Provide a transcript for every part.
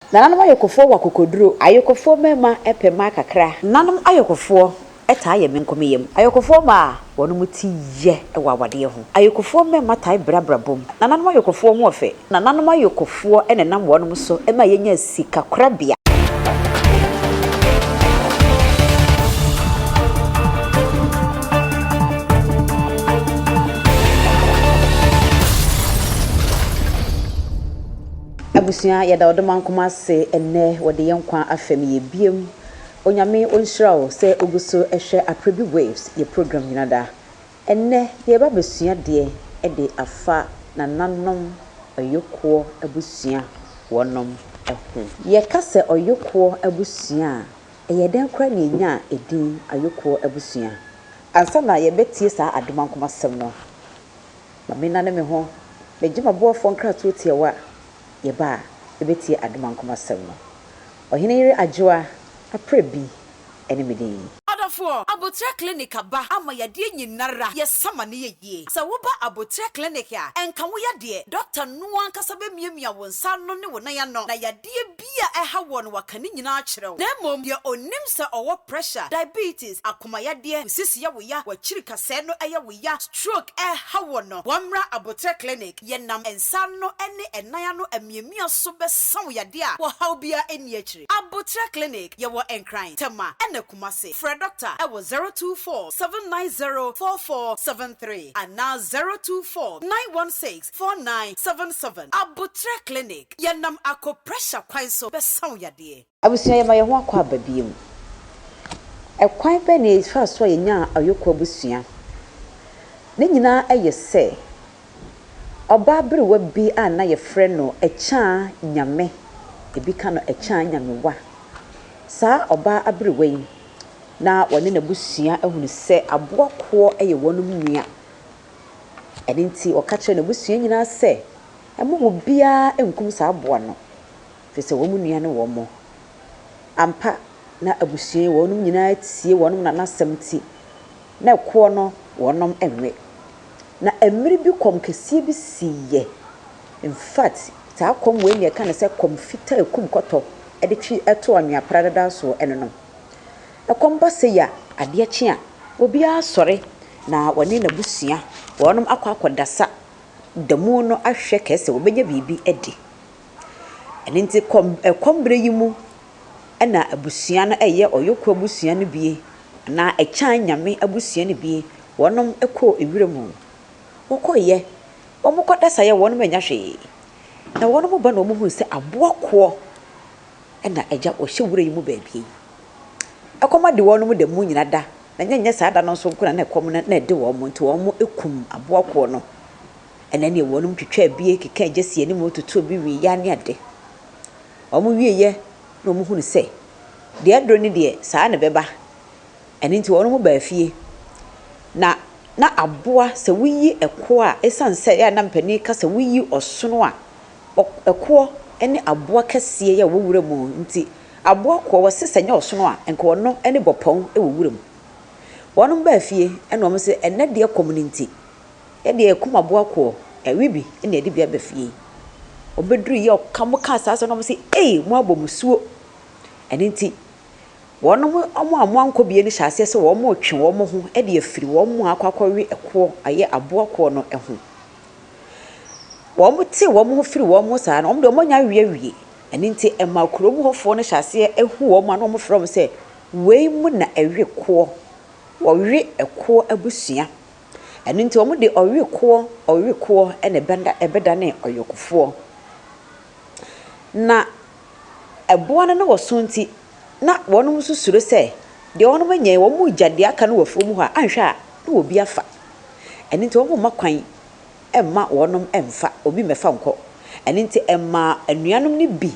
Nananom ayɔkofoɔ wɔ akokoduro. Ayɔkofoɔ mmarima pɛ mmaa kakra. Nananom ayɔkofoɔ taa yɛ menkomeyam. Ayɔkofoɔ mmaa wɔnom ti yɛ wɔ awadeɛ ho. Ayɔkofoɔ mmarima tae brɛ abrabɔ mu. Nananom ayɔkofoɔ ho ɔfɛ. Nananom ayɔkofoɔ na ɛnam wɔnom so ma yɛnya sika korabea. Abusua yɛda Ɔdomankoma ase ɛnnɛ wɔde yɛn nkwa afɛm yɛ biom Onyame ɔnhyira wo sɛ wogu so hwɛ Aprebi Waves yɛ program nyina da Ɛnnɛ yɛreba abɛsua deɛ de afa nananom ɔyokoɔ abusua wɔnom ho. Yɛka sɛ ɔyokoɔ abusua a ɛyɛ dɛn koraa na yɛnyaa ɛdin ayokoɔ abusua? Ansa na yɛbɛtie saa Adomankoma asɛm no Ma mennane me ho megye m'aboafoɔ nkratoɔ tiawa Yɛba a, yɛbɛtie adom ankomasɛm no. Ɔhene yere Adwoa aprɛ bi ne me din. Ɔdɔfoɔ, Aboterɛ Clinic aba ama yadeɛ nyinara yɛ sa ma no yɛ yie. Sɛ woba Aboterɛ Clinic a, ɛnka wo yadeɛ. Dɔkta no ankasa bɛmiamia wo nsa ano ne wo nan ano na yadeɛ bi a ɛha woɔ no waka ne nyinaa akyerɛ wo. Na mmom deɛ ɔnim sɛ ɔwɔ pressure, diabetes, akoma yadeɛ, wo sisi yɛ wo ya, w'akyiri kasɛɛ no yɛ wo ya, stroke ɛha woɔ no, wɔmmra Aboterɛ Clinic. Yɛnam nsa ano ne ɛnan ano amiamia so bɛsa wo yadeɛ a ɔhaw biara nni akyire. Aboterɛ Clinic, yɛwɔ Nkran, Tema ɛna Kumasi. Frɛ dɔkta wɔ 024 790 4473 anaa 024 916 4977. Aboterɛ Clinic, yɛnam akoprɛhya kwan so bɛsa wo yadeɛ. Abusua yɛma yɛn ho akɔ aba bio. Ɛkwan bɛn na yɛfaa so a yɛnyaa Ayoko abusua? Ne nyinaa yɛ sɛ, ɔbaa berewa bi a na yɛfrɛ no Ɛkyaa Nyame, ebi ka no Ɛkyaa Nyamewa. Saa ɔbaa aberewa yi, na ɔne n'abusua ahunu sɛ aboa koɔ yɛ wɔn nua. Ɛno nti ɔka kyerɛɛ n'abusua nyinaa sɛ, mma obiara nkum saa aboa no. Ɛfiri sɛ wɔn nua ne wɔn. Ampa, na abusua yi wɔnom nyinaa tie wɔnom nana asɛm nti, na ɛkoɔ no wɔnom nwe. Na mmere bi kɔm kɛseɛ bi siiɛ. In fact, saa kɔm wei na yɛka no sɛ kɔm fitaa ɛkum kɔtɔ de twe to anwea pradada soɔ ɛno no. Ɛkɔm ba sei a, adeɛ kye a, obiara sɔre na wɔne n'abusua wɔnom akɔ akɔdasa da mu no ahwɛ kɛsɛ wɔbɛnya biribi adi. Ɛno nti kɔm ɛkɔm berɛ yi mu na abusua no ɛyɛ Ɔyoko abusua no bie anaa Ɛkyan Nyame abusua no bie wɔnom kɔɔ ewira mu. Wɔkɔeɛ, wɔn kɔ dasaeɛ wɔnom annya hwee. Na wɔnom ba na wɔn hunu sɛ aboa koɔ na agya ɔhyɛ wura yi mu baabi yi. Ɛkɔm ade wɔnom da mu nyina da, na nyɛ nyɛ saa da no nso nko na na ɛkɔm no na ɛde wɔn nti wɔn kum aboa koɔ no. Ɛnna ɛneɛ wɔnom twitwaa bie kekaa gya sii anim totoo bi wii ya ne ade. Wɔn wieɛ na wɔn hunu sɛ deɛ aduro no deɛ saa na ɛbɛba. Ɛno nti wɔnom baa fie. Na na aboa sɛ woyi ɛkoɔ a ɛsiane sɛ yɛ a na mpanin ka sɛ woyi ɔsono a ɛkoɔ ne aboa kɛseɛ yɛ wɔ wura mu nti aboa koɔ wɔse sɛ nyɛ ɔsono a nka ɔno ne bɔpɔn wɔ wura mu. Wɔnom baa fie ɛna wɔn se ɛnɛ deɛ kɔm no nti Yɛdeɛ yɛkum aboa koɔ, ɛwe bi na yɛde bi aba fie. Wɔbɛduruiɛ ɔka mo kaa saa asɛm no wɔn se ei mo abɔ musuo. Ɛno nti wɔn wɔn a wɔankɔ bie no hyɛ aseɛ sɛ wɔn retwe wɔn ho de afiri wɔn a akɔ akɔwe ɛkoɔ ayɛ aboa koɔ no ho. Wɔn tee wɔn ho firi wɔn ho saa no wɔn deɛ wɔn anya awe awie. Ɛno nti ɛma kurom hɔfoɔ no hyɛ aseɛ hu wɔn a na wɔfrɛ wɔn sɛ wei mu na ɛwe koɔ, wɔwe ɛkoɔ abusua. Ɛno nti wɔde ɔwekoɔ ɔwekoɔ na ɛbɛda ɛbɛdanee ɔyokofoɔ. Na ɛboa no na wɔso nti, na wɔn nso suro sɛ deɛ wɔn anya yi, wɔregya deɛ aka no wɔ afuom hɔ a, anhwɛ a na obi afa. Ɛno nti wɔmma kwan mma wɔn mfa, obi mmɛfa nkɔ. Ɛno nti ɛmaa anuanom no bi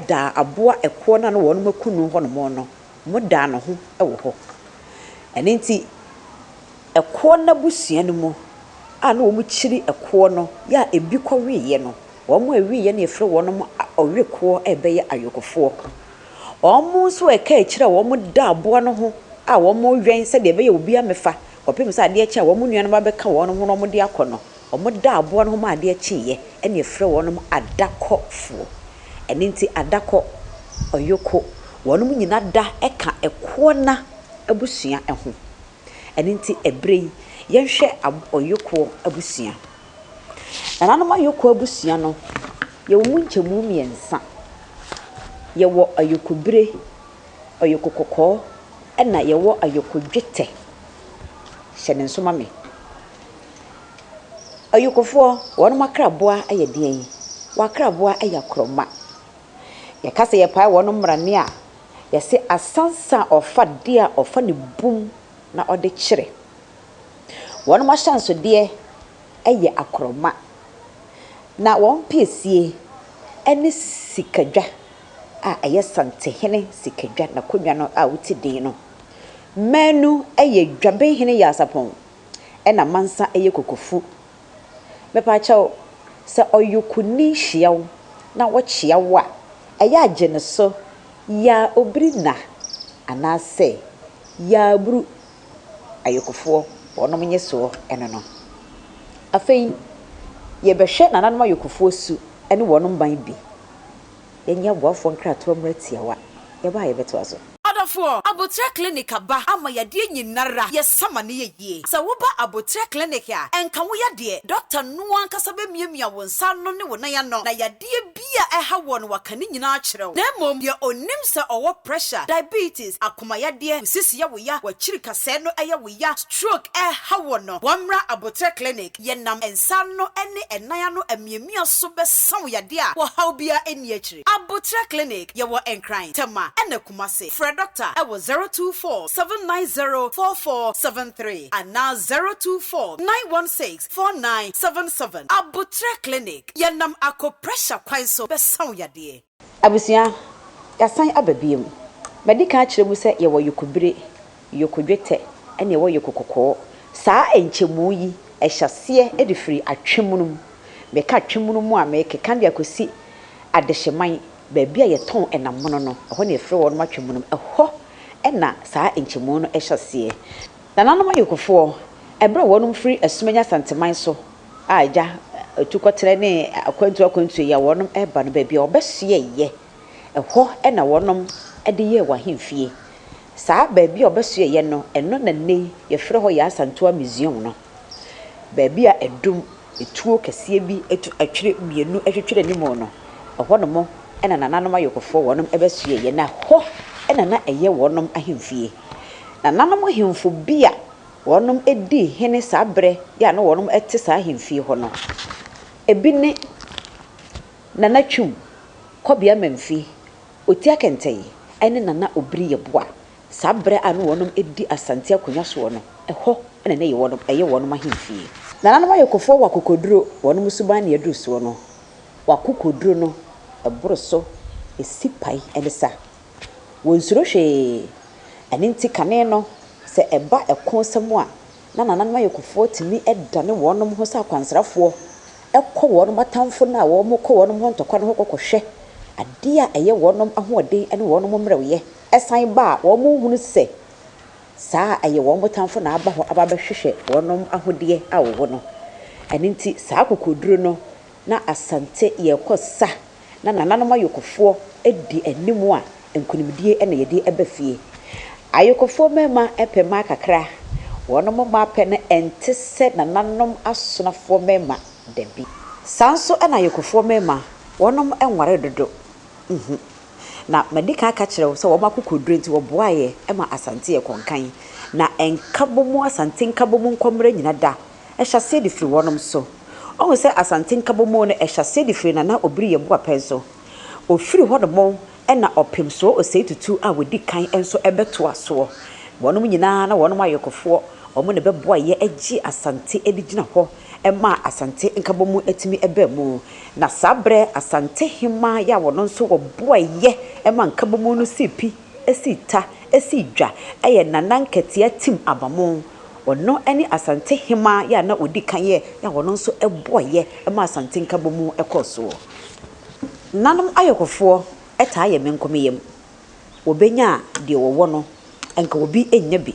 daa aboa ɛkoɔ no a na wɔn aku no hɔnom no, wɔdaa ne ho wɔ hɔ. Ɛno nti Ɛkoɔ no abusua no mu a na wɔkyiri ɛkoɔ no yɛ a ebi kɔweeɛ no, wɔn a ɛweeɛ no yɛfrɛ wɔn ɔwekoɔ a ɛbɛyɛ ayokofoɔ. Wɔn nso a ɛka akyire a wɔda aboa no ho a wɔwɛn sɛdeɛ ɛbɛyɛ obi ammɛfa kɔpem sɛ adeɛ kye a wɔn nuanom abɛka wɔn ho na wɔde akɔ no, wɔda aboa no ho ma adeɛ kyeeɛ na yɛfrɛ wɔn adakɔfoɔ. Ɛno nti Adakɔ, Ɔyoko, wɔnom nyina da ka Ɛkoɔna abusua ho. Ɛno nti ɛberɛ yi, yɛnhwɛ Ɔyokoɔ abusua. Nananom Ayokoɔ abusua no, yɛwɔ mu nkyɛmu mmiɛnsa. Yɛwɔ Ayokobire, Ɔyoko kɔkɔɔ, ɛna yɛwɔ Ayoko dwetɛ. Hyɛ ne nso ma me. Ayokofoɔ, wɔnom akraboa yɛ deɛn? Wɔn akraboa yɛ akorɔma. Yɛka sɛ yɛpae wɔnom mmrane a, yɛse asansa a ɔfa deɛ a ɔfa ne bum na ɔde kyerɛ. Wɔnom ahyɛnsodeɛ yɛ akorɔma. Na wɔn piesie ne sikadwa a ɛyɛ Santehene sikadwa, n'akonnwa no a wote din no. Manu yɛ Dwabenhene Yaasapɔn. Ɛna mansa yɛ kokofu. Mepakyɛw, sɛ ɔyokoni hyia wo na ɔkyea wo a, ɛyɛ a gye no so, Yaa obiri na anaasɛ Yaa buru. Ayokofoɔ, wɔnom nye soɔ ɛno no. Afei, yɛbɛhwɛ nananom ayokofoɔ su ne wɔnom ban bi. Yɛnyɛ aboafoɔ nkratoɔ mmra tiawa, yɛba a yɛbɛtoa so. Ɔdɔfoɔ, Aboterɛ Clinic aba ama yadeɛ nyinara yɛ sa ma no yɛ yie. Sɛ wo ba Aboterɛ Clinic a, ɛnka wo yadeɛ. Dɔkta no ankasa bɛmiamia wo nsa ano ne wo nan ano na yadeɛ bi a ɛha woɔ no waka ne nyinaa akyerɛ wo. Na mmom deɛ ɔnim sɛ ɔwɔ pressure, diabetes, akoma yadeɛ, wo sisi yɛ wo ya, w'akyiri kasɛɛ no yɛ wo ya, stroke ɛha woɔ no, wɔmmra Aboterɛ Clinic. Yɛnam nsa ano ne ɛnan ano amiamia so bɛsa wo yadeɛ a ɔhaw biara nni akyire. Aboterɛ Clinic, yɛwɔ Nkran, Tema ɛna Kumasi. Frɛ dɔkta ɛwɔ 024 790 4473 anaa 024 916 4977. Aboterɛ Clinic, yɛnam akopressure kwan so bɛsa wo yadeɛ. Abusua, yɛasan aba biom. Madi kan akyerɛ mu sɛ yɛwɔ yokobire, yokodwetɛ, ɛna yɛwɔ yokokɔkɔɔ. Saa nkyɛmu yi, ɛhyɛ aseɛ de firi atwemono mu. Meka atwemono mu a, merekeka de akɔsi Adehyeman, baabi a yɛtɔn ɛnam mono no, ɛhɔ na yɛfrɛ wɔnom atwemono. Ɛhɔ na saa nkyɛmu no hyɛ aseɛ. Nananom ayokofoɔ, ɛberɛ a wɔnom firi Asumanya Asanteman so a agya atukɔterɛ ne akwantuo akwantuo yi a wɔnom reba no, baabi a wɔbɛsoɛeɛ, ɛhɔ na wɔnom de yɛɛ wɔn ahemfie. Saa baabi a wɔbɛsoɛeɛ no, ɛno na nnɛ yi yɛfrɛ hɔ Yaa Asantewaa Museum no. Baabi a adum, tuo kɛseɛ bi tu atwere mmienu twetwere anim no, ɛhɔnom na nananom ayokofoɔ wɔnom bɛsoɛeɛ, na ɛhɔ na na ɛyɛ wɔnom ahemfie. Nananom ahemfo bi a wɔnom dii hene saa berɛ yi a na wɔnom te saa ahemfie hɔ no, ebi ne Nana Twum, Kɔbea Mamfi, Otia Kɛntɛn ne Nana Obiri Yeboah. Saa berɛ a na wɔnom di Asante akonnwa soɔ no, ɛhɔ na na ɛyɛ ɛyɛ wɔnom ahemfie. Nananom ayokofoɔ wɔ akokoduro, wɔnom suban ne aduru soɔ no, wɔ akokoduro no ɛboro so, ɛsi pae ne sa. Wɔnsuro hwee. Ɛno nti kane no, sɛ ɛba ɛko sɛm a, na nananom ayokofoɔ tumi dane wɔnom ho sɛ akwansrafoɔ kɔ wɔnom atamfo no a wɔkɔ wɔnom hɔ ntɔkwa no hɔ kɔkɔhwɛ adeɛ a ɛyɛ wɔnom ahoɔden ne wɔnom mmerɛwyɛ. Ɛsan ba a, wɔhunu sɛ saa a ɛyɛ wɔn tamfo na aba hɔ aba abɛhwehwɛ wɔn ahodeɛ a wɔwɔ no. Ɛno nti saa akokoɔduro no, na Asante yɛrekɔ sa na nananom ayokofoɔ di anim a, nkunimdie na yɛde ba fie. Ayokofoɔ mmarima pɛ mmaa kakra, wɔn mmaa pɛ no nte sɛ nananom asonafoɔ mmarima, dabi. Saa nso na ayokofoɔ mmarima, wɔn nware dodo. Nhu. Na madi kan aka akyerɛ wo sɛ wɔn akokoduro nti wɔboaeɛ ma Asante yɛ kɔnkan. Na Nkabomu, Asante Nkabomu nkɔmmrɛ nyina da, ɛhyɛ aseɛ de firi wɔnom so. Woahu sɛ Asante Nkabomu no ɛhyɛ aseɛ de firi Nana Obiri Yeboah pɛn so. Ɔfiri hɔnom na Ɔpemsoɔ Osei Tutu a ɔdi kan nso bɛtoa soɔ. Wɔnom nyinaa na wɔnom ayɔkofoɔ, wɔn na ɛbɛboaeɛ gyee Asante de gyina hɔ maa Asante Nkabomu tumi baa mu. Na saa berɛ Asante hemaa yi a ɔno nso wɔboaeɛ ma Nkabomu no sii pi, sii ta, sii dwa yɛ Nana Nkatia Tim Abamo. Ɔno ne Asante hemaa yi a na ɔdi kan yɛ a ɔno nso boaeɛ ma Asante Nkabomu kɔɔ soɔ. Nanom ayɔkofoɔ taa yɛ menkomeyam. Wɔbɛnya a, deɛ wɔwɔ no, nka obi nnya bi.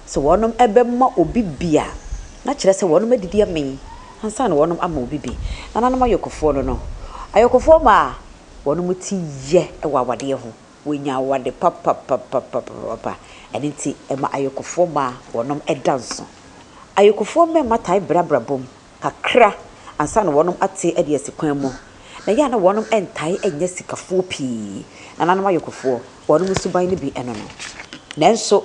Sɛ wɔnom bɛma obi bi a, na kyerɛ sɛ wɔnom adidi amee ansa na wɔnom ama obi bi. Nananom ayɔkofoɔ no no, ayɔkofoɔ mmaa, Wɔnom ti yɛ wɔ awadeɛ ho. Wɔnya awade papapapapapa. Ɛno nti ɛma ayɔkofoɔ mmaa wɔnom da nso. Ayɔkofoɔ mmarima tae brɛ abrabɔ mu kakra ansa na wɔnom ate de asi kwan mu. Na ɛyɛ a na wɔnom ntae nyɛ sikafoɔ pii. Nananom ayɔkofoɔ, wɔnom suban no bi ɛno no. Nanso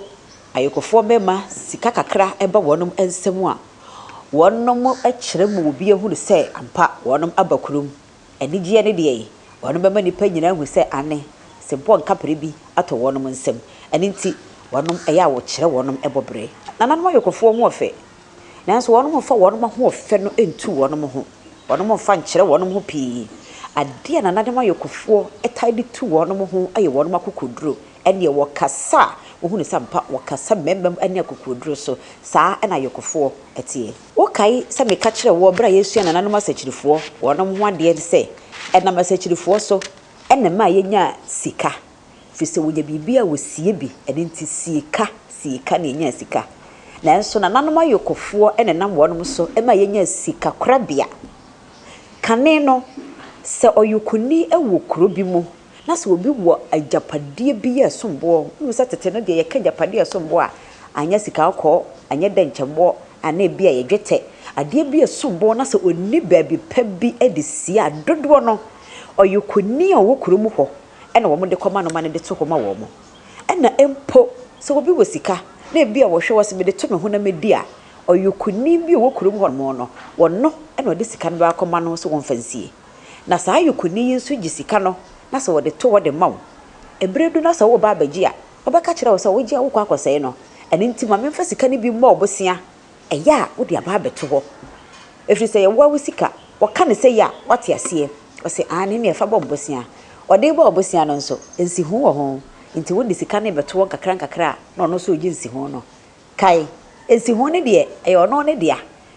ayɔkofoɔ mmarima sika kakra ba wɔnom nsam a, wɔnom kyerɛ ma obi ahunu sɛ ampa wɔnom aba kurom. Anigyeɛ ne deɛ, wɔnom bɛma nnipa nyinaa ahu sɛ aane, sebɔ nkaprɛ bi atɔ wɔnom nsam. Ɛno nti, wɔnom ɛyɛ a wɔkyerɛ wɔnom bɔ berɛ. Nananom ayɔkofoɔ ho ɔfɛ, nanso wɔnom mfa wɔnom ahoɔfɛ no ntu wɔnom ho. Wɔnom mfa nkyerɛ wɔnom ho pii. Adeɛ a nananom ayɔkofoɔ taa de tu wɔnom ho yɛ wɔnom akokoduro. Ɛnneɛ wɔkasa a, wohunu sɛ ampa wɔkasa mmɛmmɛm ne akokoɔduro so. Saa na ayɔkofoɔ teɛ. Wokae sɛ meka kyerɛɛ woɔ berɛ a yɛresua nananom asakyirifoɔ wɔnom ho adeɛ no sɛ, ɛnam asakyirifoɔ so na ɛmaa yɛnyaa sika, ɛfiri sɛ wɔnya biribi a wɔsie bi, ɛno nti sieka, sieka na yɛnyaa sika. Nanso nananom ayokofoɔ na ɛnam wɔnom so maa yɛnyaa sikakorabea. Kane no, sɛ ɔyokoni wɔ kuro bi mu na sɛ obi wɔ agyapadeɛ bi a ɛsom boɔ, wonim sɛ tete no deɛ yɛka agyapadeɛ a ɛsom boɔ a, anyɛ sika kɔkɔɔ, anyɛ dɛnkyɛmmoɔ, anaa ebi a ɛyɛ dwetɛ, adeɛ bi a ɛsom boɔ na sɛ ɔnni baabi pa bi de sie a, dodoɔ no, ɔyɔkɔni a ɔwɔ kurom hɔ na wɔde kɔma no ma no de to hɔ ma wɔn. Ɛna mpo sɛ obi wɔ sika na ebi a wɔhwɛ wɔ sɛ mede to me ho na medi a, ɔyɔkɔni bi a ɔwɔ kurom hɔ nom no, ɔno na ɔde sika no bɛakɔma no sɛ wɔmfa nsie. Na saa yɔkoni yi nso gye sika no na sɛ ɔde to hɔ de ma wo. Ɛberɛ du na sɛ woreba abɛgye a, ɔbɛka kyerɛ wo sɛ wogye a wokɔ akɔsɛe no. Ɛno nti ma memfa sika no bi mmɔ wo bosea. Ɛyɛ a wode aba abɛto hɔ. Ɛfiri sɛ ɛyɛ wo ara wo sika. Wɔka no sei a, woate aseɛ. Ɔse aane neɛ fa bɔ me bosea. Ɔde rebɔ wo bosea no nso, nsiho wɔ ho. Nti wode sika no rebɛto hɔ nkakrankakra a, na ɔno nso regye nsiho no. Kae, nsiho no deɛ, ɛyɛ ɔno ne dea,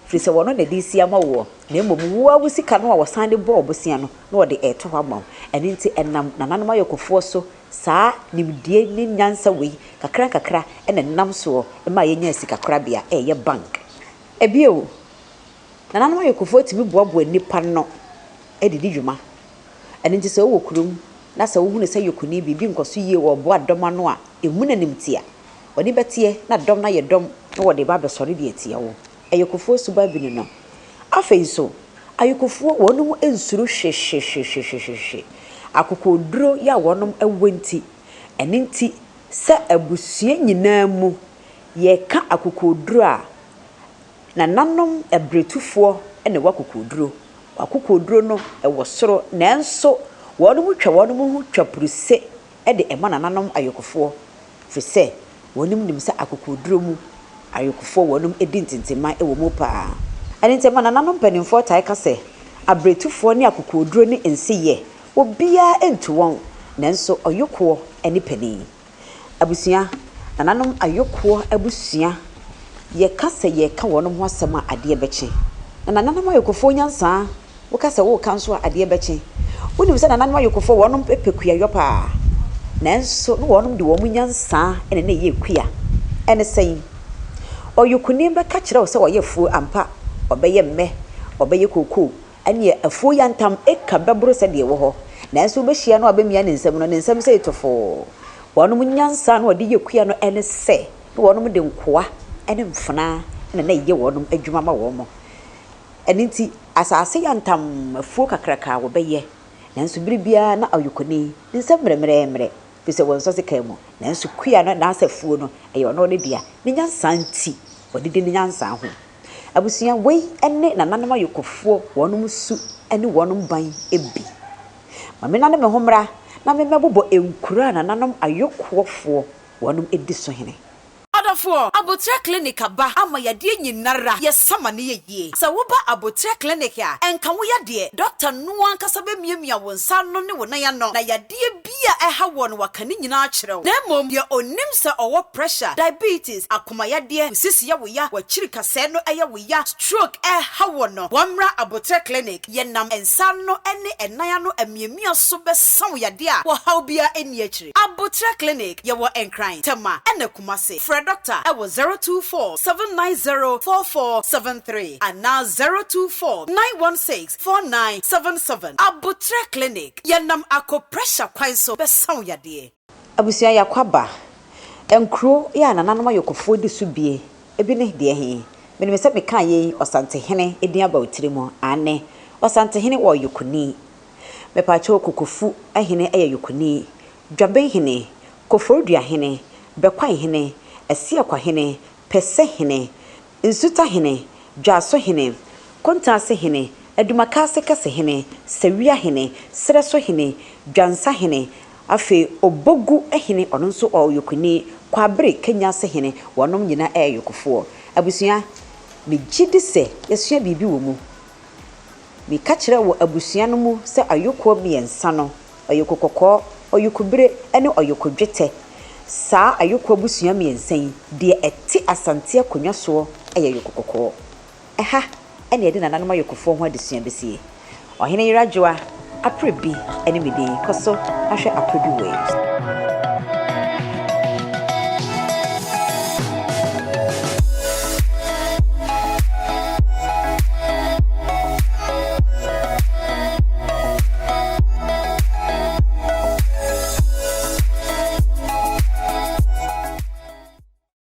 ɛfiri sɛ ɔno na ɛde resi ama woɔ, na mmom wo ara wo sika no a wɔsan de bɔɔ bosea no na wɔde reto hɔ ama wo. Ɛno nti, ɛnam nananom ayɔkofoɔ so, saa nimdeɛ ne nyansa wei, kakrankakra na ɛnam soɔ maa yɛnyaa sikakorabea a ɛyɛ bank. Bio, nananom ayɔkofoɔ tumi boaboa nnipa ano de di dwuma. Ɛno nti sɛ wowɔ kurom na sɛ wohunu sɛ yɔkoni biribi nkɔ so yie wɔ ɔboa dɔm ano a, ɛmmu no animtia. W'ani bɛteɛ na dɔm no ayɛ dɔm na wɔde reba abɛsɔre de atia wo. Ayokofoɔ suban bi ne no. Afei nso, ayokofoɔ wɔnom nsuro hwehwehwehwehwehwe. Akokoɔduro yɛ a wɔnom wɔ nti. Ɛno nti sɛ abusua nyinaa mu yɛreka akokoɔduro a, nananom abiretufoɔ na ɛwɔ akokoɔduro. Wɔn akokoɔduro no wɔ soro nanso wɔnom twa wɔnom ho twa puruse de ma nananom ayokofoɔ, ɛfiri sɛ wɔnom nim sɛ akokoɔduro mu ayokofoɔ wɔnom di ntentenman wɔ mu paa. Ɛno nti ɛma nananom mpanimfoɔ tae ka sɛ, abiretufoɔ ne akokoɔduro ne nseyɛ, obiara ntu wɔn, nanso ɔyokoɔ ne panin. Abusua, nananom ayokoɔ abusua, yɛka sɛ yɛreka wɔnom ho asɛm a adeɛ bɛkye. Na nananom ayokofoɔ nyansaa Woka sɛ woreka nso a, adeɛ bɛkye. Wonim sɛ nananom ayokofoɔ, wɔnom pɛ kuayɔ paa. Nanso na wɔnom de wɔn nyansa na na ɛyɛ kua. Ɛne sɛn? Ɔyokoni bɛka kyerɛ wo sɛ ɔyɛ afuo ampa, ɔbɛyɛ mmɛ, ɔbɛyɛ kookoo, ɛneɛ afuo yantam eka bɛboro sɛdeɛ ɛwɔ hɔ. Nanso wobɛhyia no a ɔbɛmia ne nsam no, ne nsam sei tofoo. Wɔnom nyansa na wɔde yɛ kua no ɛne sɛ, na wɔnom de nkoa ne mfenaa na na ɛyɛ wɔnom adwuma ma wɔn. Ɛno nti, asase yantam afuo kakraka a wɔbɛyɛ, nanso bere biara na ɔyokoni ne nsam mmerɛmmerɛmmerɛ, ɛfiri sɛ wɔnsɔ sekan mu. Nanso kua no anaasɛ afuo no, ɛyɛ ɔno ne dea, ne nyansa nti, ɔde di ne nyansa ho. Abusua, wei ne nananom ayokofoɔ wɔnom su ne wɔnom ban bi. Ma mennane me ho mmra na memmɛbobɔ nkuro a nananom ayokoɔfoɔ wɔnom di so hene. Ɔdɔfoɔ, Aboterɛ Clinic aba ama yadeɛ nyinara yɛ sa ma no yɛ yie. Sɛ wo ba Aboterɛ Clinic a, ɛnka wo yadeɛ. Dɔkta no ankasa bɛmiamia wo nsa ano ne wo nan ano na yadeɛ bi a ɛha woɔ no waka ne nyinaa akyerɛ wo. Na mmom deɛ ɔnim sɛ ɔwɔ pressure, diabetes, akoma yadeɛ, wo sisi yɛ wo ya, w'akyiri kasɛɛ no yɛ wo ya, stroke ɛha woɔ no, wɔmmra Aboterɛ Clinic. Yɛnam nsa ano ne ɛnan ano amiamia so bɛsa wo yadeɛ a ɔhaw biara nni akyire. Aboterɛ Clinic, yɛwɔ Nkran, Tema ɛna Kumasi. Frɛ dɔkta ɛwɔ. 024 790 4473 anaa 024 916 4977. Aboterɛ Clinic, yɛnam acupressure kwan so bɛsa wo yadeɛ. Abusua Yakwaba, nkuro yi a nananom ayɔkofoɔ di so bie, ebi ne deɛ he? Menim sɛ mekaa yei Ɔsantehene din aba wo tiri mu, aane, Ɔsantehene wɔ Ɔyɔkoni. Mepaakyɛw Kokofu hene yɛ Yɔkoni, Dwaben hene, Koforidua hene, Bɛkwae hene, Asiakwa hene, Pɛsɛ hene, Nsuta hene, Dwaso hene, Kontaase hene, Adumakaase kɛse hene, Sawia hene, Serɛ so hene, Dwansa hene, afei Obogu hene, ɔno nso ɔyɛ Ɔyɔkoni, Kwabere Kenyase hene, wɔnom nyina yɛ Ayɔkofoɔ. Abusua, megye di sɛ yɛasua biribi wɔ mu. Meka kyerɛɛ wɔ abusua no mu sɛ ayokoɔ mmiɛnsa no, ɔyoko kɔkɔɔ, ɔyoko bire ne ɔyoko dwetɛ. Saa ayokoɔ abusua mmiɛnsa yi, deɛ ɛte Asante akonnwa soɔ yɛ ayoko kɔkɔɔ. Ɛha na yɛde nananom ayokofoɔ ho adesua bɛsie. Ɔhene Yere Adwoa, Aprebi ne me din. Kɔ so na hwɛ Aprebi Waves.